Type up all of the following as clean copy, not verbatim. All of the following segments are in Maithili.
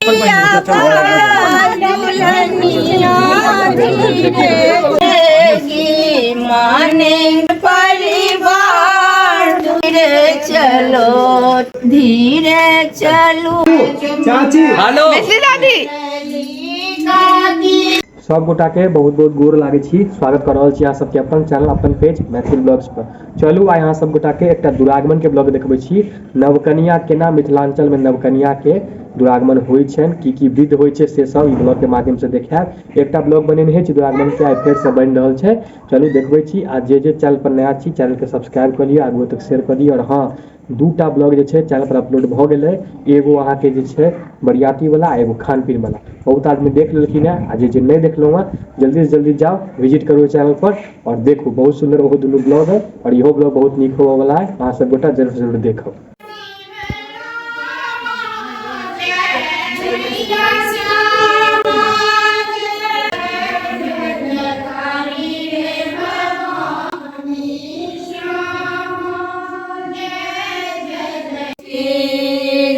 दुल्हनिया धीरे माने परिवार, धीरे चलो धीरे चलो। चाची। हेलो। सब गोटा के बहुत बहुत गोर लागै छी। स्वागत कर रहल छी अहाँ सबके अपन चैनल अपन पेज मैथिली ब्लॉग्स पर। चलू आइ अहाँ सब गोटा के एकटा दुरागमन के ब्लॉग देखबै छी। नवकनिया केना मिथिलांचल में नवकनिया के दुरागमन होइ छनि, की की विध होइ छै से सब ई ब्लॉग के माध्यम से देखायब। एकटा ब्लॉग बनेने छी दुरागमन के, आइ फेर से बनि रहल छै। चलू देखबै छी। आ जे जे चैनल पर नया छी चैनल के सब्सक्राइब कऽ लिअ, आगू तक शेयर कऽ दिअ। और हाँ, दूटा ब्लॉग जे छै चैनल पर अपलोड भऽ गेलै, एगो अहाँके जे छै बरियाती वाला, एगो खान पीन वाला। बहुत आदमी देख लेलखिन हेँ, आ जे जे नहि देखलहुँ हेँ जल्दी से जल्दी जाउ विजिट करू चैनल पर और देखू। बहुत सुंदर ओहो दुनू ब्लॉग है और इहो ब्लॉग बहुत नीक होबऽ वाला है। अहाँ सब गोटा जरूर जरूर देखब।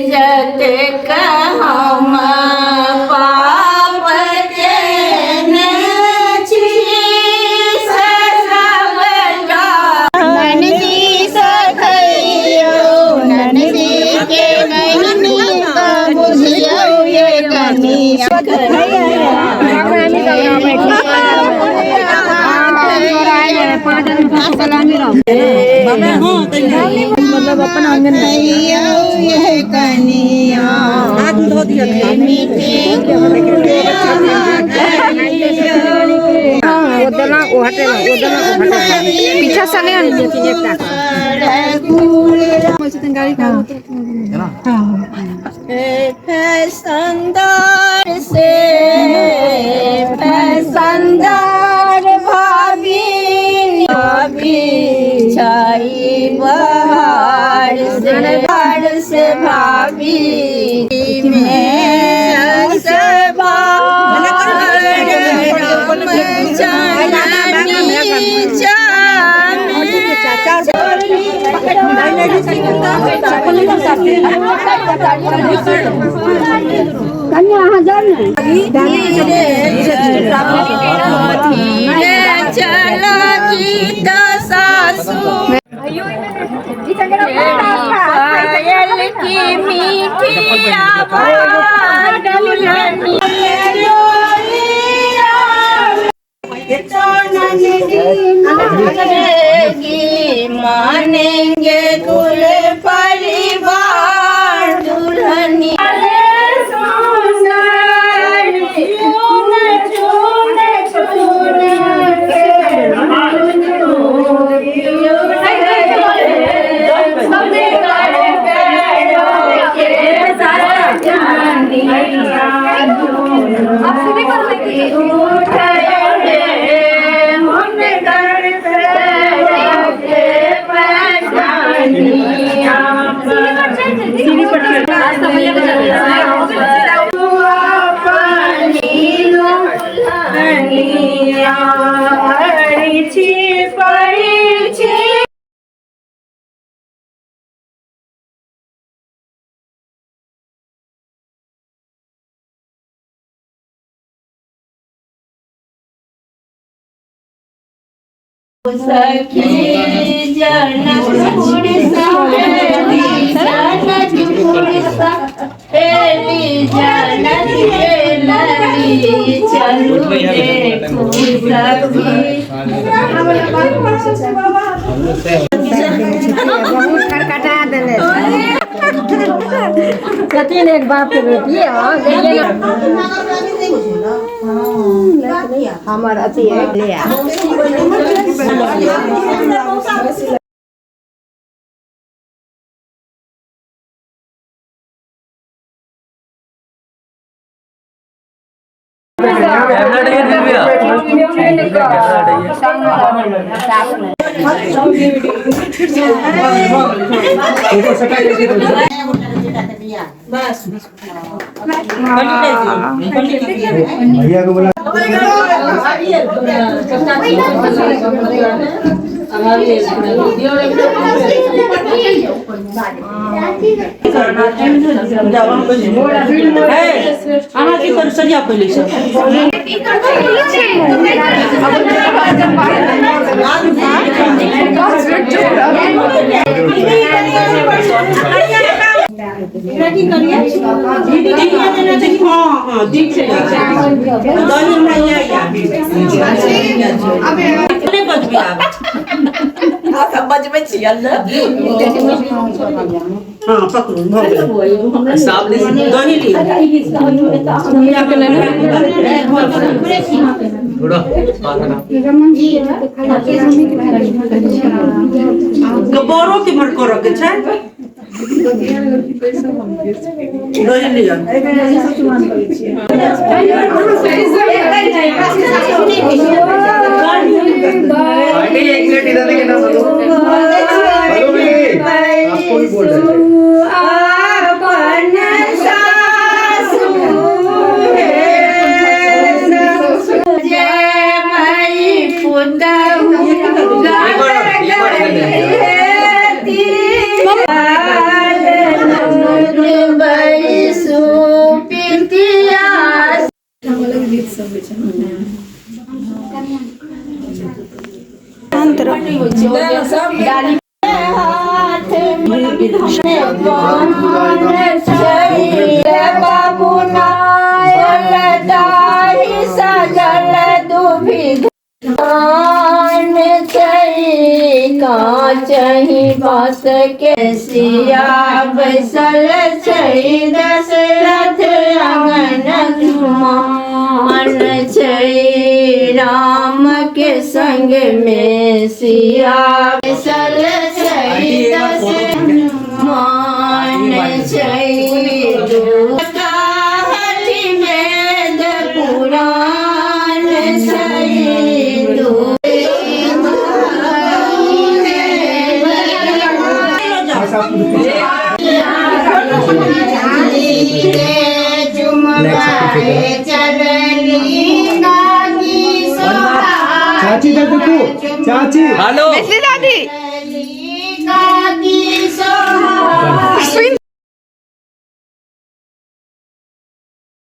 जतेक हम पाप केने छी से सबटा ननदी सखैयौ, ननदी के बहिनी के बुझियौ ये कनिया। ये कनिया पीछा से नहीं फैसनदार से फैसनदार भाभी भाभी छाई बहार से बाहर से भाभी में से धीरे चलो गीत सासू पायल की मीठी आवाज दुल्हनी मानेंगे कुल परिवार दुल्हनी सखी जनकपुर सहेली, जनकपुर सहेली, जनक के लली चलू देखू सखी। सचिन एक बाप के बेटी हमर अथी है ले आ। भैया को बोला। अहाँ की करू सरिया पहिले सब बड़ो के मर करऽ के छै दही लिअ। बाँस के सिया बैसल छै दशरथ आंगन चुमान छै राम के संग में सिया बैसल छै दशरथ मान छै वेद पुराण छै। चाची इधर देखो, चाची। हेलो मैथिली दादी।